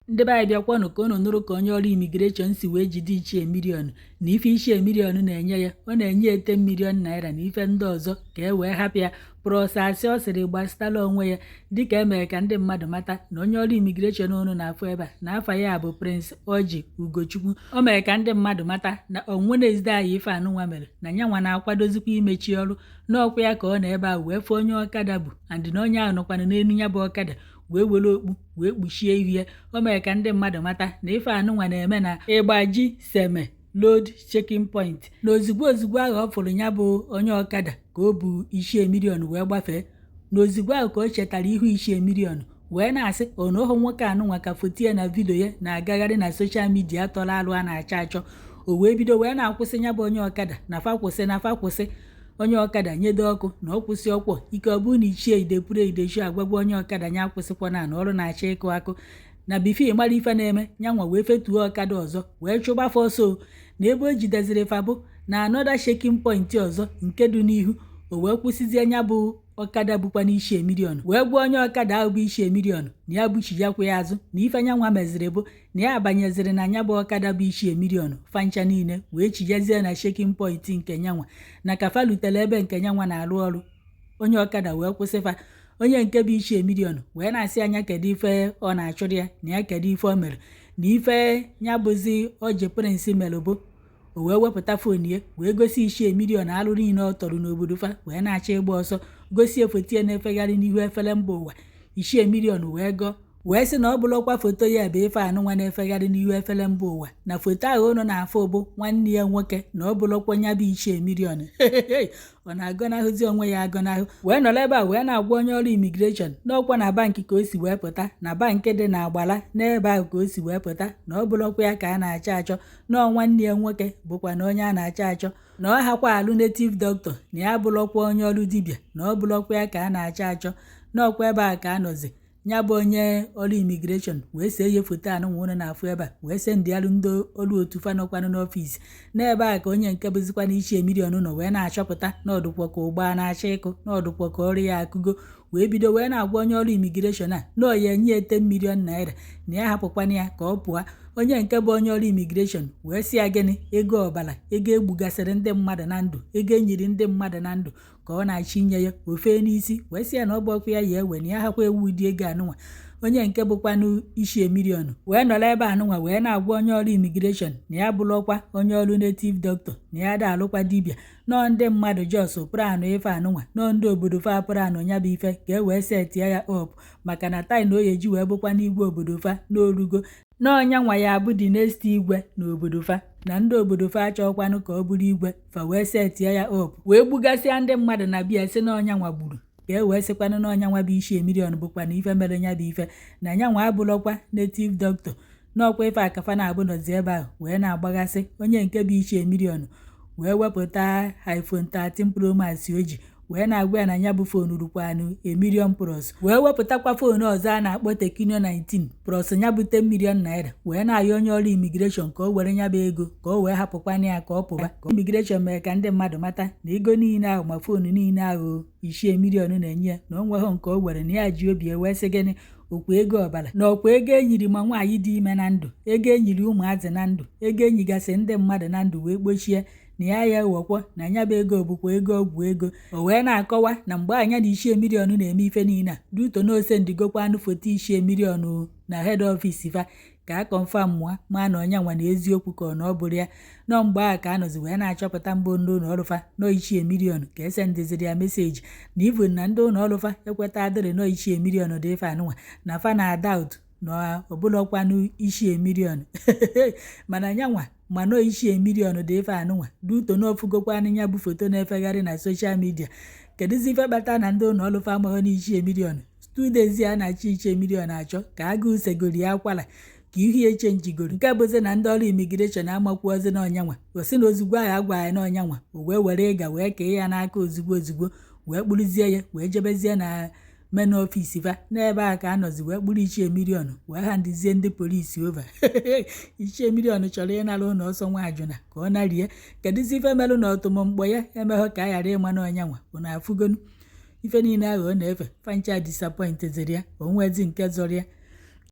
Ndị be anyị, bịakwanụ ka unu nụrụ ka onye ọrụ immigration si wee jide Ichie Million na ife Ichie Million na-enye ya. Ọ na-enye ya 10 million naira na ife ndị ọzọ ka e wee hapụ ya, plus asị ọ sịrị gbasitala onwe ya. Dịka emere ka ndị mmadụ mata na onye ọrụ immigration unu na-afụ ebe a na afa ya bụ Prince Orji Ugochukwu. O mere ka ndị mmadụ mata na onwe anyị ife anụnwa mere na nyanwa na-akwadozikwa imechi ọrụ n'ọkwa ya, ka ọ na ebe a wee fee onye ọkada bụ and na onye ahụ nọkwanụ n'elu ya bụ ọkada wee were okpu wee kpuchie ihu ya. O mere ka ndị mmadụ mata na ife anụnwa na-eme na Ịgbaji Seme Road checking point, na ozugbo ozugbo ahụ ọ fụrụ ya bụ onye ọkada ka o bu Ichie Million wee gbafee, na ozugbo ahụ ka o chetara ihu Ichie Million wee na-asị ọnụhụ nwoke anụnwa ka foto ya na video ya na-agagharị na social media tọrọ alụ a na-achọ achọ. O wee bido wee na-akwụsị ya bụ onye ọkada na fa kwụsị, na fa kwụsị. Onye ọkada nyedo ọkụ na ọ kwụsị ọkwọ ike. Ọ bụrụ na Ichie idepụrụ idechu agwagwa onye ọkada ya akwụsịkwana na ọrụ na-achọ ịkụ akụ na before mara ife na-eme ya nwa wee fetuo ọkada ọzọ wee chụba fa ọsọ. Na ebe o jideziri fabụ na another checking point ọzọ nke dị n'ihu, o wee kwụsịzie nya bụ ọkada bụkwa n'Ichie Million, wee gwa onye ọkada ahụ bụ Ichie Million na ya buchijakwa ya azụ, na ife nyanwa meziri bụ na ya banyeziri na nya bụ ọkada bụ Ichie Million fancha niile wee chijezie na checking point nke nyanwa. Na ka fa lutere ebe nke nyanwa na-arụ ọrụ, onye ọkada wee kwụsịfa. Onye nke bụ Ichie Million wee na-asị anya kedu ife ọ na-achụrụ ya, na ya kedu ife o mere, na ife ya bụzi Oji Prince mere bụ o wee wepụta phone ya wee gosi Ichie Million alụ niile ọ tọrọ n'obodo fa wee na-achọ ịgba ọsọ, gosi foto ya na-efegharị n'ihu efere mba ụwa. Ichie Million wee gọọ wee sị na ọ bụrụkwa foto ya bụ ife anụnwa na-efegharị n'ihu efere mba ụwa, na foto ahụ unu na-afụ bụ nwanne ya nwoke, na ọ bụrụkwa ya bụ Ichie Million. Ọ na-agọnahụzi onwe ya agọnahụ wee nọrọ ebe a wee na-agwa onye ọrụ immigration n'ọkwa na bank ka o si wee pụta, na bank dị na Agbala n'ebe ahụ ka o si wee pụta, na ọ bụrụkwa ya ka a na-achọ achọ, nọọ nwanne ya nwoke bụkwa na onye a na-achọ achọ, na ọ hakwa alụ native doctor, na ya bụrụkwa onye ọrụ dibịa, na ọ bụrụkwa ya ka a na-achọ achọ n'ọkwa ebe a ka a nọzi. Ya bụ onye ọrụ immigration wee see ihe foto anụ nwụrụ na-afụ ebe a wee sị ndị alụ ndị ọrụ otu fanọkwanụ n'office n'ebe a, ka onye nke bụzikwa na Ichie Million nọ wee na-achọpụta n'ọdụkwọ ka ụgbọ a na-achọ ịkụ n'ọdụkwọ ka ọrụ ya akụgo, wee bido wee na-agwa onye ọrụ immigration a na ọ ya enye ya 10 million naira, na ya hapụkwana ya ka ọ pụọ. Onye nke bụ onye ọrụ immigration wee sị ya gịnị? Ego ọbara, ego egbugasịrị ndị mmadụ na ndụ, ego enyiri ndị mmadụ na ndụ ka ọ na-achọ inye ya ofe n'isi. Wee sị ya na ọ bụ ọkụ ya ya ewe, na ya hakwa ewu ụdị ego anụnwa. Onye nke bụkwanụ Ichie Million wee nọrọ ebe anụnwa wee na-agwa onye ọrụ immigration na ya bụrụkwa onye ọrụ native doctor, na ya da alụkwa dibịa, nọọ ndị mmadụ just planụ ife anụnwa, nọọ ndị obodo fa planụ ya bụ ife ka e wee setie ya up, maka na tai na oye ji wee bụkwa n'igwe obodo fa n'orugo n'ọnya nwa ya abụ dị next igwe n'obodo fa, na ndị obodo fa achọkwanụ ka ọ bụrụ igwe fa, wee setie ya up wee gbugasịa ndị mmadụ na bịa sị n'ọnya nwa gburu, ka e wee sịkwanụ n'ọnya nwa bụ Ichie Million bụkwa na ife mere ya bụ ife, na ya nwa abụrụkwa native doctor, n'ọkwa ife akafa na-abụ nọzi ebe ahụ wee na-agbagasị. Onye nke bụ Ichie Million wee wepụta iPhone 13 Pro Max o ji wee na-agwa ya na ya bụ phone rukwanụ a million plus, wee wepụtakwa phone ọzọ a na-akpọ Tecno 19 plus ya bụ 10 million naira, wee na-ayọ onye ọrụ immigration ka o were ya bụ ego ka o wee hapụkwana ya ka ọ pụba. Ka immigration mere ka ndị mmadụ mata na ego niile ahụ ma phone niile ahụ Ichie Million na-enye ya, na o nweghị nke o were, na ya ji obi wee sị gịnị? Okwa ego ọbara na ọkwa ego enyiri ma nwaanyị dị ime na ndụ, ego enyiri ụmụazị na ndụ, ego enyigasị ndị mmadụ na ndụ wee kpochie, na ya ya ewekwo na ya bụ ego bụkwa ego ọgwụ ego. O wee na-akọwa na mgbe anya na Ichie Million na-eme ife niile a duto na ose ndigokwanụ foto Ichie Million na head office fa ka a confirm mụa ma na ọnya nwa na eziokwu ka ọ na ọ bụrụ ya nọ. Mgbe a ka anọzi wee na-achọpụta mbụ ndị ụlọ ọrụ fa nọ Ichie Million ka ese ndiziri ya message, na even na ndị ụlọ ọrụ fa ekweta adịrị nọ Ichie Million dị ife anụnwa, na fa na doubt na ọbụlọkwanụ Ichie Million, mana nyanwa ma nọ Ichie Million dị ife anụnwa duto na ofugokwanụ ya bụ foto na-efegharị na social media. Kedụzi ife kpata na ndị ụlọ ọrụ fa amaghọ na Ichie Million? 2 days a na-achọ Ichie Million achọ ka agụụ segoro ya akwara ka ihu ya echenjigoro, nke bụzi na ndị ọrụ immigration amakwuozi n'ọnyanwa. O si na ozugbo ahụ agwa ya n'ọnyanwa, o wee were ịga wee kee ya n'aka ozugbo ozugbo, wee kpụrụzie ya wee jebezie na main office fa. N'ebe a ka anọzi wee kpụrụ Ichie Million wee handizie ndị polisi over. Ichie Million chọrọ ịnara ụlọ ọsọ nwa ajụna ka ọ narie. Kedụzi ife merụ na ọtụmụmkpọ ya emeghọ ka a ghara ịma n'ọnyanwa? Unu afụgonu ife niile ahụ ọ na-efe fancha disappointiziri ya, o nwezi nke zọrọ ya.